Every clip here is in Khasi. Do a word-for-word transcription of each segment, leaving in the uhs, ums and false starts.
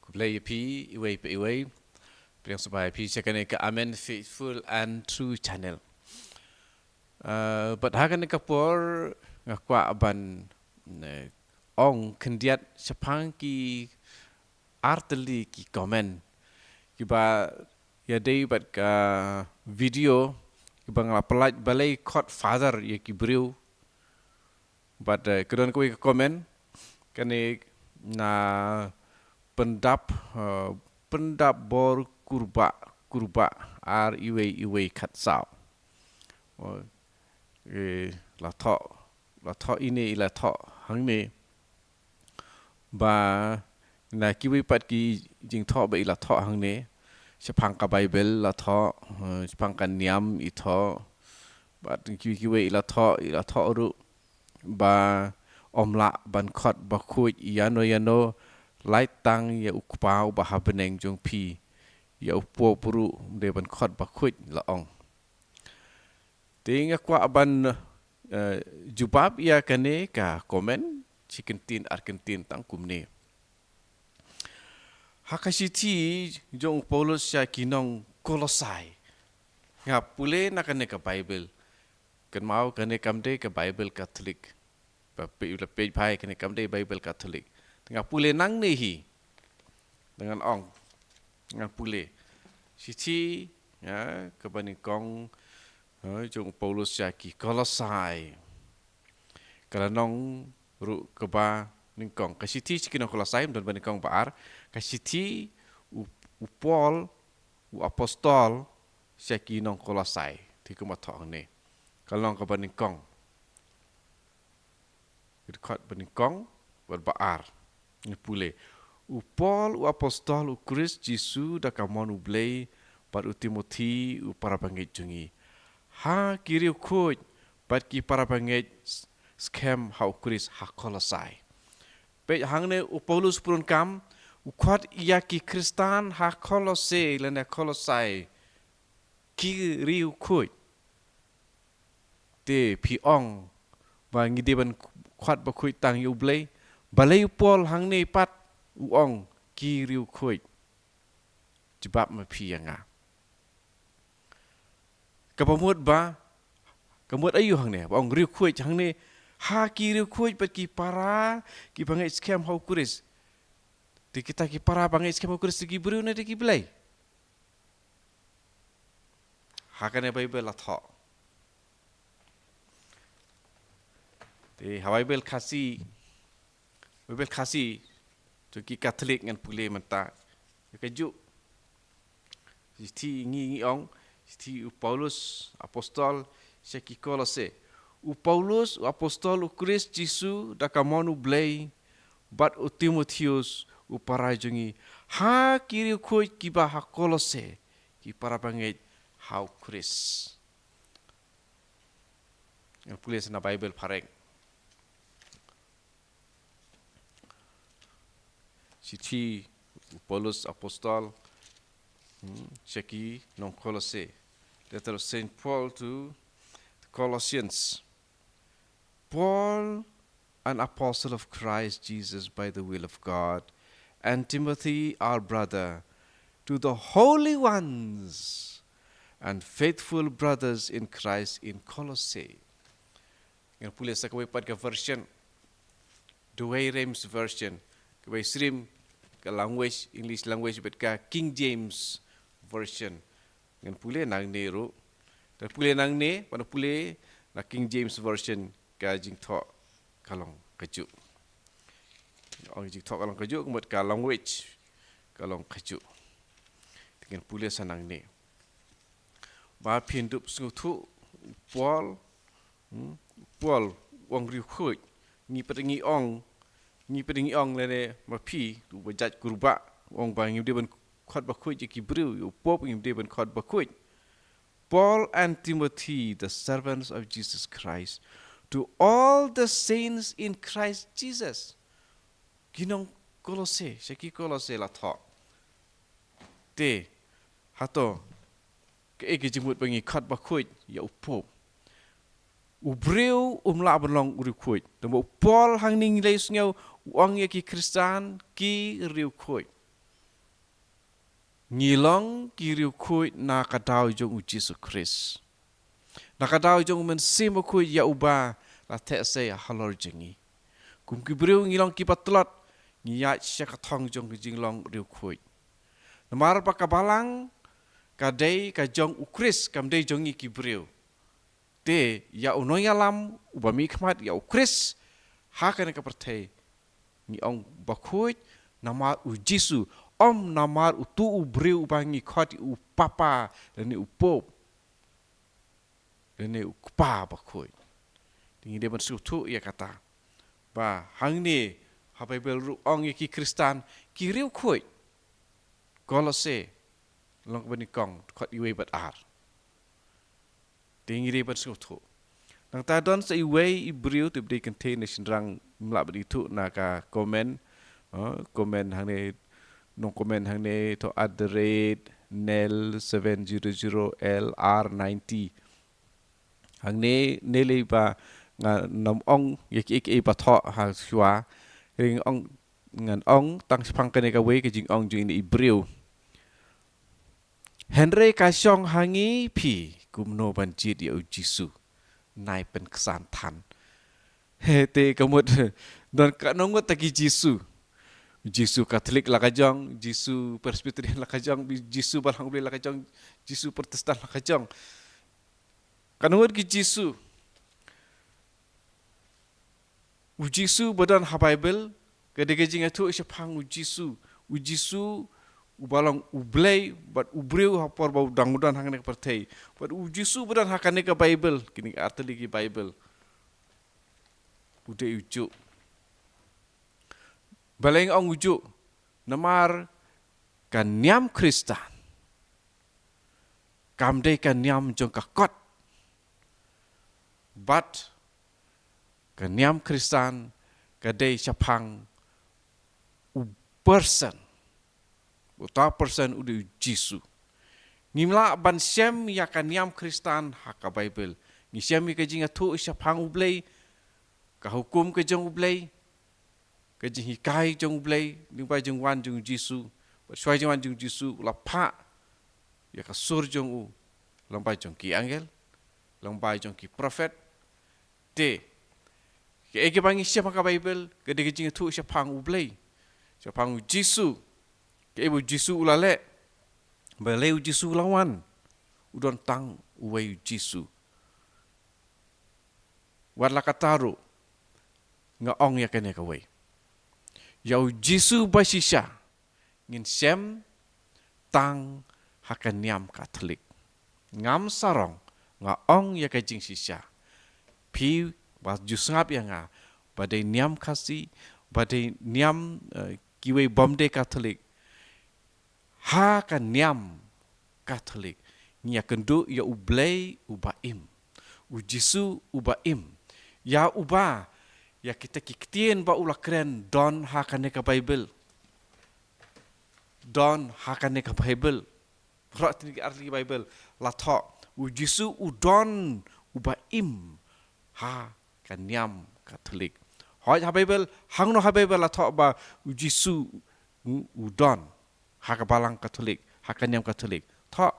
Khublei ïa phi, iwei pa iwei. Pdiang sngewbha ïa phi sha kane ka Amen Faithful and True Channel. Uh, bad ha kane ka por nga kwah ban, eh, ong khyndiat shaphang ki artylli ki comment kiba ïadei bad ka video kiba nga la pyllait balei khot Father ïa ki briew. Bad, eh, ka don kawei ka comment, kane na pyndap, eh, pyndap bor kurbah, kurbah ar iwei iwei khatsaw. Oh, eh, la thoh, la thoh ine i la thoh hangne. Ba na kiwei pat ki jingthoh ba i la thoh hangne. Shaphang ka Bible la thoh, eh, shaphang ka niam i thoh. Bad kiwei kiwei i la thoh, i la thoh ruh ba ym lah ban khot bakhuid ïano ïano, lait tang ïa u Kpa uba ha bneng jong phi, ïa u Pope ruh ym dei ban khot bakhuid, la ong. Te nga kwah ban, eh, jubab ïa kane ka comment shi kyntien ar kyntien tang kumne. Ha ka shithi jong u Paulus sha ki nong Kolosai, nga pule na kane ka Bible. Kynmaw kane kam dei ka Bible Catholic. Ba peit, la peit bha ïa kane kam dei Bible Catholic. Te nga pule nangne hi. Te ngan ong, ngan pule. Shithi, ïa, kaba nyngkong, eh, jong u Paulus sha ki Kolosai. Ka lynnong ruh kaba nyngkong. Ka shithi sha ki nong Kolosai, ym don ba nyngkong ba ar. Ka shithi u, u Paul, u apostol, sha ki nong Kolosai. Te kumba thoh hangne. Ka lynnong kaba nyngkong. Ka dkhot ba nyngkong bad ba ar. Ngi pule. U Paul u apostol u Khrist Jisu da ka mon U Blei, bad u Timothi u para bangeit jong ngi, ha ki riewkhuid bad ki para bangeit s-, skhem ha u Khrist ha Kolosai. Peit hangne u Paulus pyndonkam, u khot ïa ki Khristan ha Kolose lane Kolosai, ki riewkhuid. Te phi ong ba ngi dei ban khot bakhuid tang ïa U Blei. Balei u Paul hangne pat u ong ki riewkhuid? Jubab ma phi ïa nga. Kaba mut ba, ka mut aïu hangne? Ba ong riewkhuid hangne, ha ki riewkhuid bad ki para, ki bangeit skhem ha u Khrist. Te kita ki para bangeit skhem ha u Khrist, te ki briew ne te ki blei? Ha kane Bible la thoh. Te ha Bible Khasi, Bible Khasi, to ki Catholic ngan pule mynta. Ka ju. Shithi ngi, ngi ong, shithi u Paulus, apostol, sha ki Kolose. U Paulus, u apostol, u Khrist Jisu, da ka mon U Blei, bad u Timotheus, u para jong ngi, ha ki riewkhuid kiba ha Kolose, ki para bangeit ha u Khrist. Ngan pule sa na Bible phareng. Shithi u Paulus apostol, hmm, sha ki nong Kolose. Letter of Saint Paul to the Colossians. Paul, an apostle of Christ Jesus by the will of God, and Timothy, our brother, to the holy ones and faithful brothers in Christ in Colossae. Ngan pule sa kawei pat ka version, Douay-Rheims version, kawei syriem ka language, English language, bad ka King James version. Ngan pule nangne ruh. Te pule nangne, ban pule na King James version ka jingthoh ka long kajuh. Ong jingthoh ka long kajuh, ka mut ka language ka long kajuh. Te ngan pule sa nangne. Ba phin dup sngewthuh, Paul, hmm, Paul, u ong riewkhuid, ngi pat ngi ong, ngi pat ngi ong lane ma phi, u ba jait kurbah, u ong ba ngim dei ban khot bakhuid ïa ki briew, ïa u Pope ngim dei ban khot bakhuid. Paul and Timothy, the servants of Jesus Christ, to all the saints in Christ Jesus. Ki nong Kolose, sha ki Kolose la thoh. Te, hato, kaei ka jingmut ba ngi khot bakhuid ïa u Pope? U briew um lah ban long u riewkhuid. Tangba u Paul hangne ngi la ïohsngew u ong ïa ki Khristan ki riewkhuid. Ngi long ki riewkhuid na ka daw jong u Jisu Khrist. Na ka daw jong u Mynsiem Bakhuid ïa uba la theh sei halor jong ngi. Kum ki briew ngi long kiba tlot, ngi ïaid sha ka thong jong ka jinglong riewkhuid. Namar ba ka balang ka dei ka jong u Khrist, kam dei jong ngi ki briew. Te ïa u nongïalam uba mihkhmat ïa u Khrist ha kane ka pyrthei, ngi ong bakhuid namar u Jisu, ym namar utu u briew uba ngi khot ïa u Papa lane u Pope lane u Kpa bakhuid. Te ngi dei ban sngewthuh ïa kata ba hangne ha Baibl ruh ong ïa ki Khristan ki riewkhuid. Kolose lynnong kaba nyngkong, dkhot wei bad ar. Te ngi dei ban sngewthuh. Nangta don sa iwei i briew te ba dei kynthei ne shynrang, ym lah ban ithuh na ka comment. Oh, comment hangne, nong comment hangne to at the rate nel seven zero zero L R ninety. Hangne ne lei ba nga nym ong ïa kiei kiei ba thoh ha shuwa. Ring ong, ngan ong tang shaphang kane kawei ka jingong jong ine i briew. Hynrei ka shong ha ngi phi kumno ban jied ïa u Jisu. Nai pynksan than. He te ka mut don katno ngut ta ki Jisu. Jisu Katholik la ka jong, Jisu Presbyterian la ka jong, Jisu Balang U Blei la ka jong, Jisu Protestant la ka jong. Katno ngut ki Jisu. U Jisu ba don ha Baibl ka dei ka jingïathuh shaphang u Jisu. U Jisu uba long U Blei bad u briew ha por ba u dang don hangne ka pyrthei. Bad u Jisu ba don ha kane ka Baibl, kine ki artylli ki Baibl, u dei u juh. Balei nga ong u juh? Namar ka niam Khristan kam dei ka niam jong ka kot. Bad ka niam Khristan ka dei shaphang u person. Uta person u dei u Jisu. Ngim lah ban shem ïa ka niam Khristan ha ka Baibl. Ngi shem ïa ka jingïathuh shaphang U Blei, ka hukum ka jong U Blei, ka jinghikai jong U Blei lyngba jingwan jong u Jisu. Bad shuwa jingwan jong u Jisu u la phah ïa ka sur jong u lyngba jong ki angel, lyngba jong ki prophet. Te kaei kaba ngi shem ha ka Baibl ka dei ka jingïathuh shaphang U Blei, shaphang u Jisu. Kaei ba u Jisu u la leh, balei u Jisu u la wan. U don tang uwei u Jisu. Wat la katta ruh, nga ong ïa kane kawei. Ïa u Jisu ba shisha ngin shem tang ha ka niam Katholik. Ngam sarong, nga ong ïa ka jingshisha. Phi ba ju sngap ïa nga, ba dei niam Khasi, ba dei niam, eh, kiwei bym dei Katholik. Ha ka niam Katholik ngi ïakynduh ïa U Blei uba im, u Jisu uba im. Ïa uba, ïa kita ki ktien ba u la kren don ha kane ka Baibl. Don ha kane ka Baibl. Baroh tini ki artylli ki Baibl la thoh u Jisu u don uba im ha ka niam Katholik. Hooid, ha Baibl, hangno ha Baibl la thoh ba u Jisu u, u don ha ka Balang Katholik, ha ka niam Katholik? Thoh.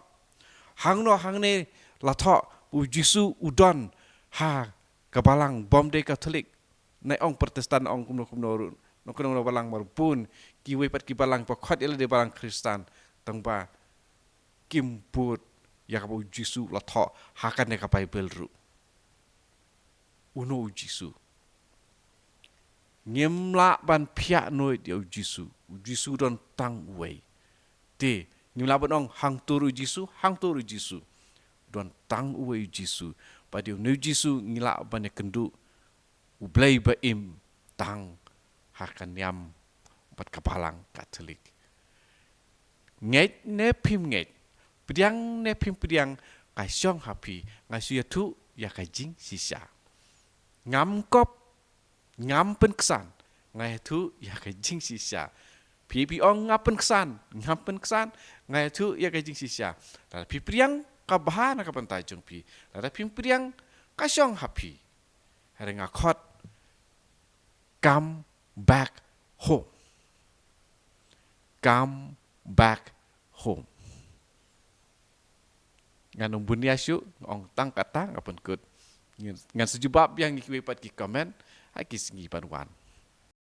Hangno hangne la thoh u Jisu u don ha ka Balang bym dei Katholik? Nai ong Protestant, ong kumno kumno ruh, nong kumno kumno balang, mar bun kiwei pat ki balang ba khot ïa lade balang Khristan, tang ba kim bud ïa kaba u Jisu la thoh ha kane ka Baibl ruh. Uno u Jisu? Ngim lah ban phiah noh ïa u Jisu. U Jisu don tang uwei. Te ngim lah ban ong hangto ruh u Jisu, hangto ruh u Jisu. Don tang uwei u Jisu. Bad ïa une u Jisu ngi lah ban ïakynduh, U Blei ba im, tang ha ka niam bad ka Balang Katholik. Ngeit ne phim ngeit, pdiang ne phim pdiang, ka shong ha phi. Nga shu ïathuh ïa ka jingshisha. Ngam kop, ngam pynksan, nga ïathuh ïa ka jingshisha. Phi, phi ong nga pynksan, ngam pynksan, nga ïathuh ïa ka jingshisha. Lada phi pdiang, ka bha na ka bynta jong phi. Lada phim pdiang, ka shong ha phi. Hynrei nga khot, come back home. Come back home. Ngan ym bun ïa shuh, ong tang kata nga pynkut. Ngan, ngan sa jubab ïa ngi kiwei pat ki comment ha ki sngi ban wan.